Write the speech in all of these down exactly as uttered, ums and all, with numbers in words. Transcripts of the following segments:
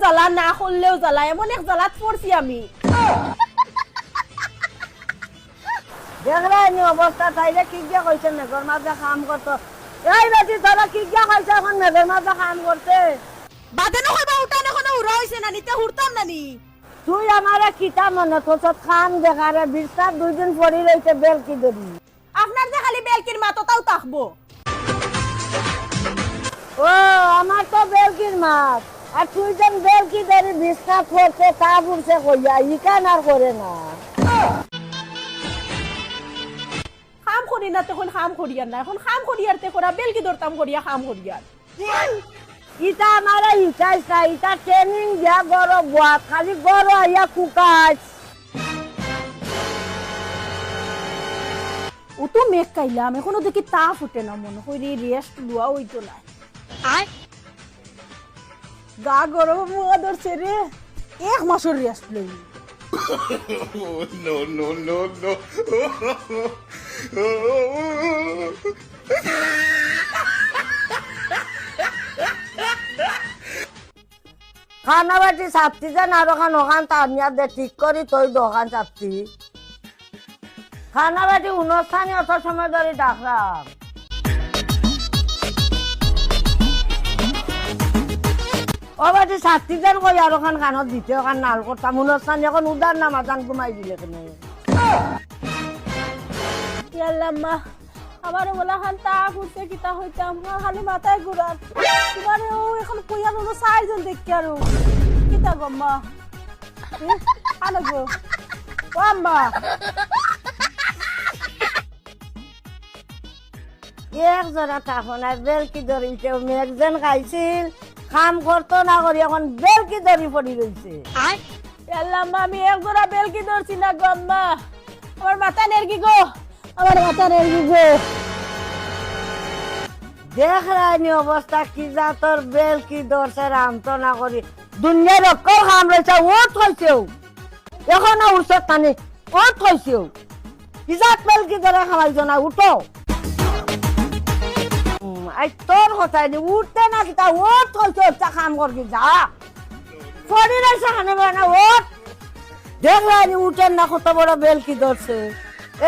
জ্বালা, না করলেও জ্বালা, এমন এক জ্বালাত পড়ছি আমি। দেখরায়নি অবস্থা, তাইরে কিগিয়া কইছে মেঘর মাঝে কাম করতো? এই বেটি, তোরে কিগিয়া কইছে অখন মেঘর মাঝে কাম করতে? বাদে না কইবা, উঠান অখনো হুড়া অইছে না নি, তে হুড়তাম না নি। তুই আমারে কিতা মনো করছত কাম দেখারে, বিছনাত দুই দিন পড়ি রইছে বেলকি ধরি। আপনার যে খালি বেলকির মাত, অতাউ থাকবো। ও, আমার তো বেলকির মাত। আর তুই যেন বেলকি ধরি বিছনাত পড়ছে, তা বুঝছে কইয়া, ইখান আর করে না। কাম করি না, তখন কাম করিয়ার না, অখন কাম করিয়ার তে করা, বেলকি ধরতাম করিয়া কাম করিয়ার। ইতা আমারে হিকাইস না, ইতা training দিয়া ঘরো বওয়াত, খালি ঘরো আইয়া কুকাইস। অতো মেঘ কাইলাম, অখনো দেখি তাপ উঠে না, মনো করি rest লওয়া অইতো না। গা গরম অওয়া ধরছে রে, এক মাসর rest লই। No, no, no, no. কানা বাটি চাপতি যেন আর অখান অখান টানিয়া দে, ঠিক করি থই দে অখান চাপতি। কানা বাটি হুনছনি অত সময় ধরি ডাকরাম। ও বাটি চাপতি যেন কই আর অখান কানত দিতে অখান নাল করতাম, হুনছনি অখন উদার নাম আজান ঘুমাই দিলে কেনে? ইয়াল্লা আম্মা, আমার অলাখান তাপ উঠছে, কিতা কইতাম, আমার খালি মাথায় ঘুরার। তোমারে অউ অখন কইয়া অনো চাইরজন দেখি আরো। কিতা গো আম্মা? এ, আনো গো। ও আম্মা। এক জোড়া থাকো না, বেলকি ধরিতে মেঘ যেন খাইছিল, কাম করতো না করি অখন বেলকি ধরি পড়ি রইছে। ইয়াল্লা আম্মা, আমি এক জোড়া বেলকি ধরছি না গো আম্মা, আমার মাথা নেরগি গো। আমার মাথা নেই গো। দেখরায়নি অবস্থা, কি জাতর বেলকি ধরছে রামতো না করি। দুনিয়ার অকল কাম রইছে, উঠ কইছেউ। অখনো উঠছত না নি, উঠ কইছেউ। কি জাত বেলকি ধরে খাওয়াইছো না, উঠো। হুম, আই তোর কথায় নি, উঠতে না কিতা, উঠ কইছে, উঠটা কাম করবি, যা। পড়ি রইছে কেনে বে না, উঠ। দেখরায়নি উঠের না কত বড় বেলকি ধরছে।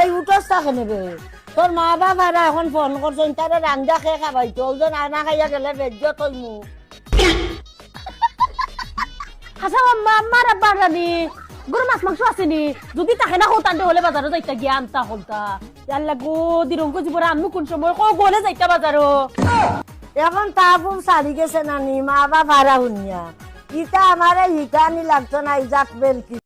এই উঠস তা কেনে বে? তোর মা বাবারা অখন ফোন করছইন, তারে রান্দা কে খাওয়াইতো, অউ যে না, না খাইয়া গেলে বেইজ্জত অইমু। আচ্ছা, আম্মা, আম্মার আব্বার জানি গরু মাছ মাংস আছে নি? যদি থাকে না, কও তানরে অইলে বাজারো যাইতা গিয়া আনতা কইলতা। ইয়াল্লা গো, দিরঙ্গ জীবনে আম্মু কোন সময় কও গলে যাইতা বাজারো। অখন তা বুম সারি গেছে না নি, মা বাবারা হুনিয়া। ইতা আমারে হিকানি লাগতো না, ই জাত বেলকি।